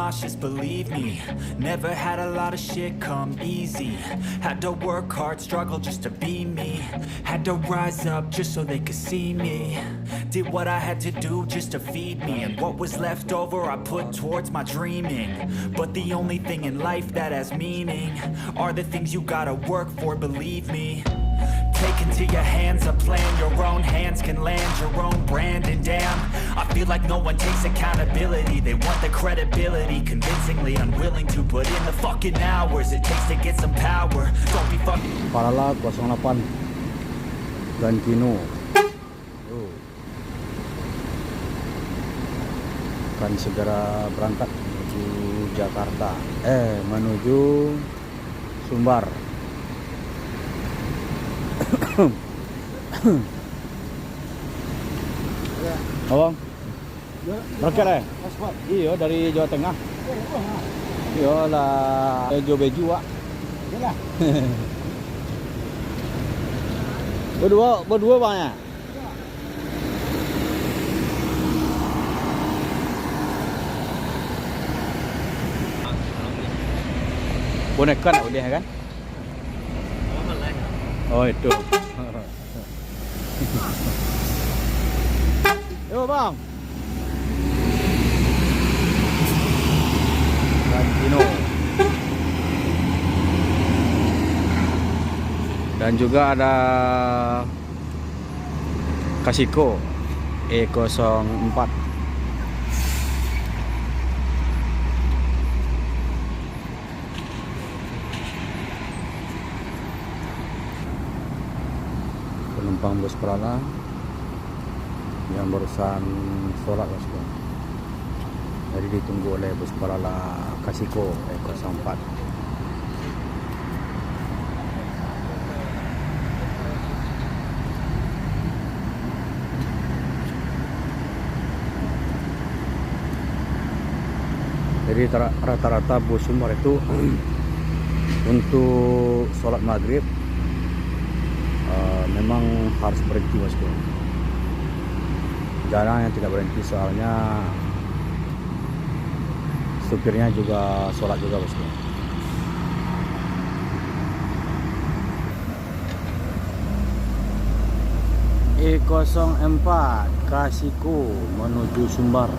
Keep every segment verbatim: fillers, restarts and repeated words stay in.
Just believe me, never had a lot of shit come easy. Had to work hard, struggle just to be me. Had to rise up just so they could see me. Did what I had to do just to feed me. And what was left over, I put towards my dreaming. But the only thing in life that has meaning are the things you gotta work for, believe me. Take into your hands a plan, your own hands can land your own brand. And damn, I feel like no one takes accountability. They want the credibility, convincingly unwilling to put in the fucking hours it takes to get some power. Don't be fucking Parala kosong delapan, Gantino. Yo. Akan segera berangkat menuju Jakarta. Eh, menuju Sumbar. Abang, berangkat, eh? Iyo, dari Jawa Tengah. Iyolah, bejo-bejo, Wak. Baduo, baduo, Bang, yo? Boneka nak ulih, kan? Oh, itu. Yo, Bang. Gantino. Dan juga ada Kasiko E kosong empat. Penumpang bus Parala yang barusan sholat, bosku. Jadi ditunggu oleh bus Parala Kasiko E kosong empat. Jadi, tara-, rata-rata bus Sumbar itu untuk sholat maghrib, eh, memang harus berhenti, bosku. Jarang yang tidak berhenti, soalnya supirnya juga sholat juga, bosku. E kosong empat, Kasiko menuju Sumbar.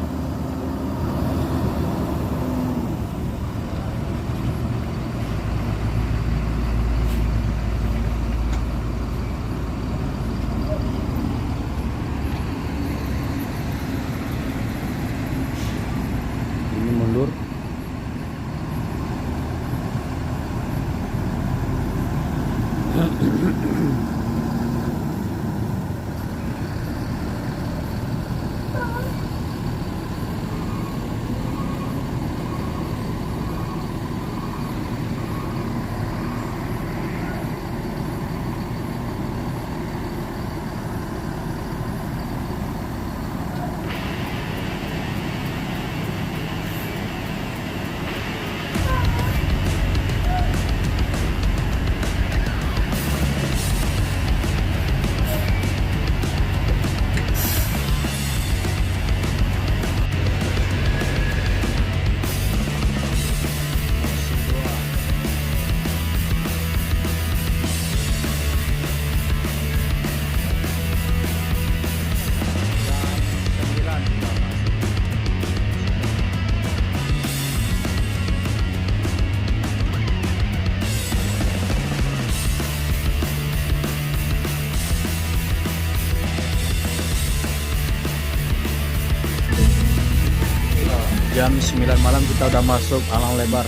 Ini mundur. Jam sembilan malam kita udah masuk Alang Lebar.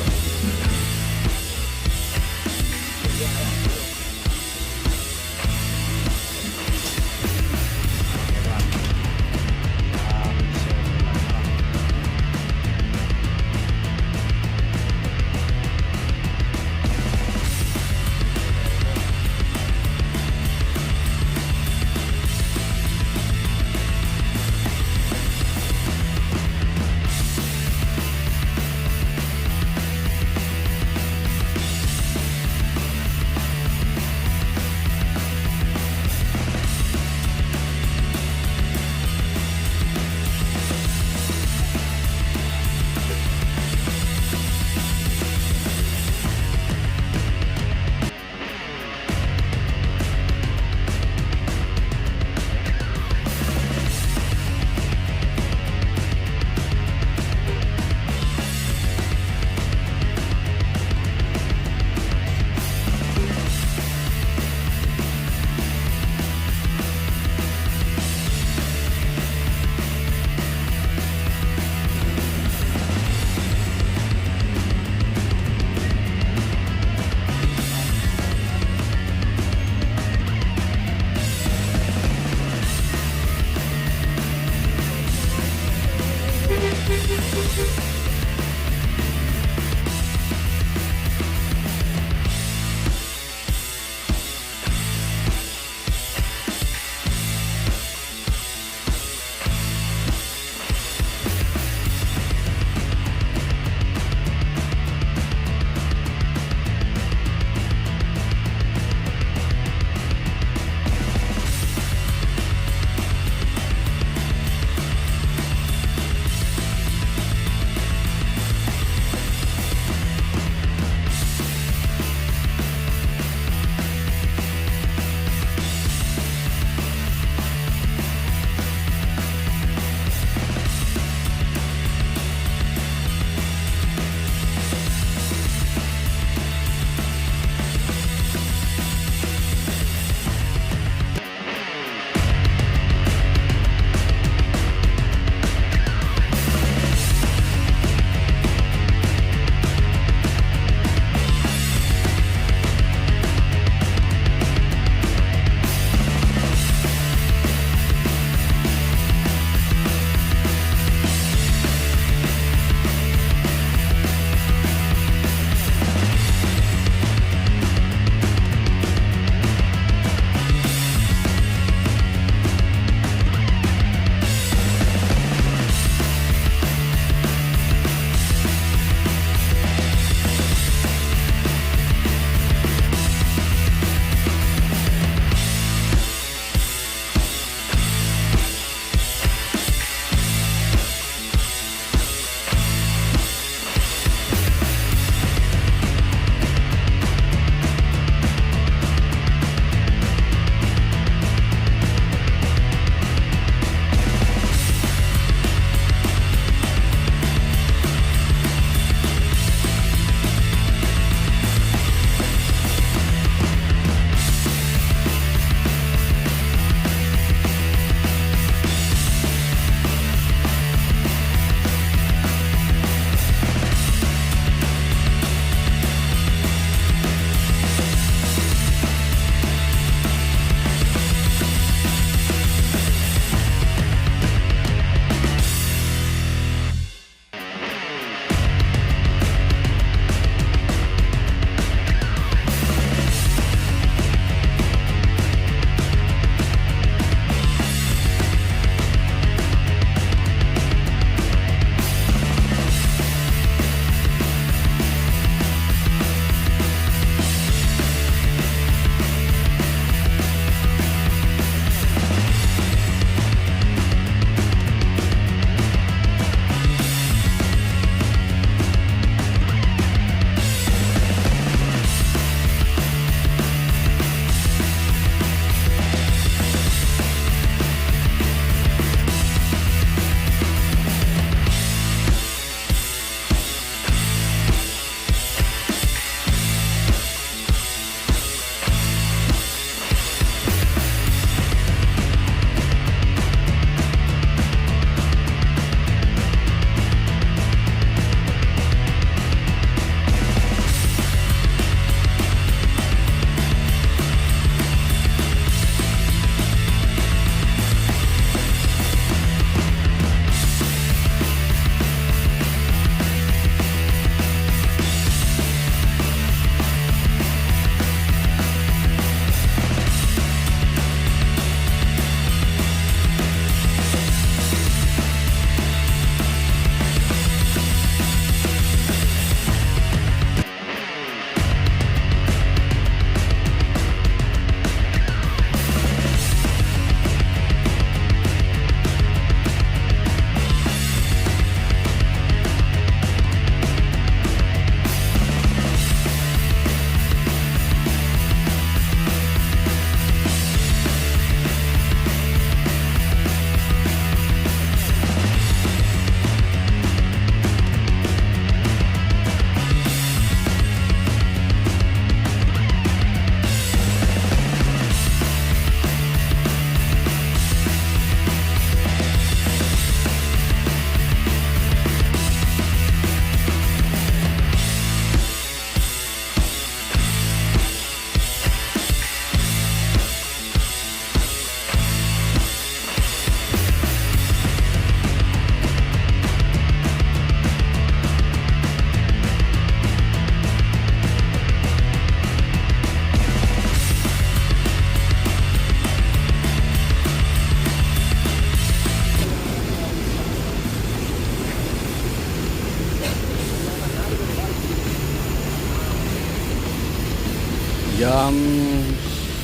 Jam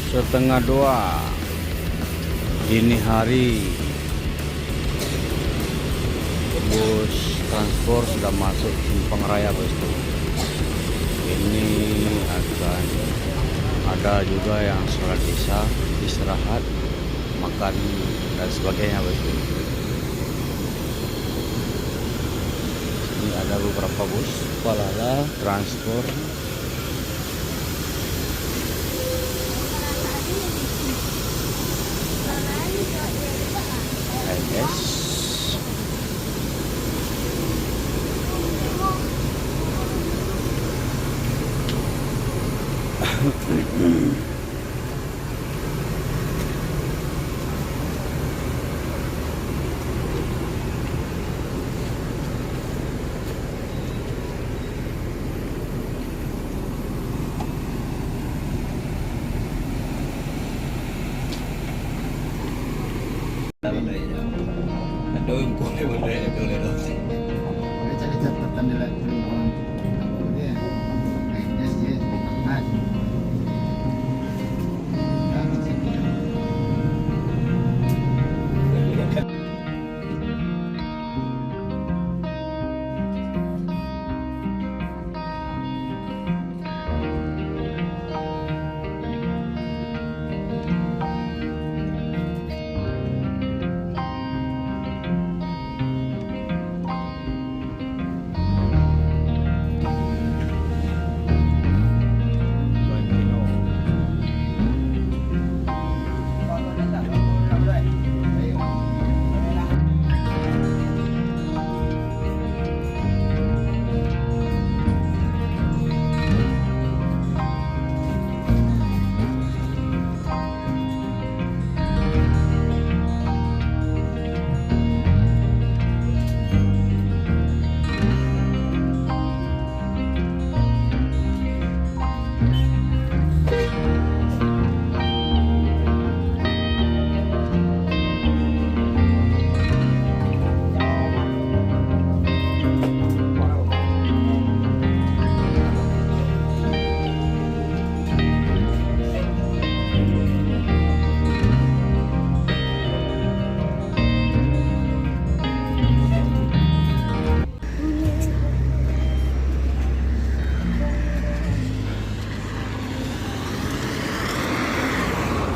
setengah dua dini hari, bus Transpor sudah masuk Simpang Raya, Bosku. Ini akan ada juga yang sholat Isya, istirahat, makan, dan sebagainya, Bosku. Ini ada beberapa bus, Palala, Transpor, K L S.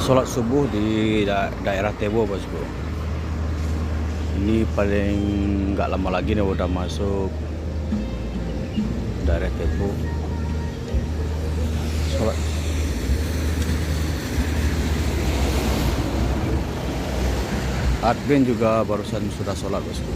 Sholat subuh di da-, daerah Tebo, Bosku. Ini paling nggak lama lagi nih udah masuk daerah Tebo. Sholat. Admin juga barusan sudah sholat, Bosku.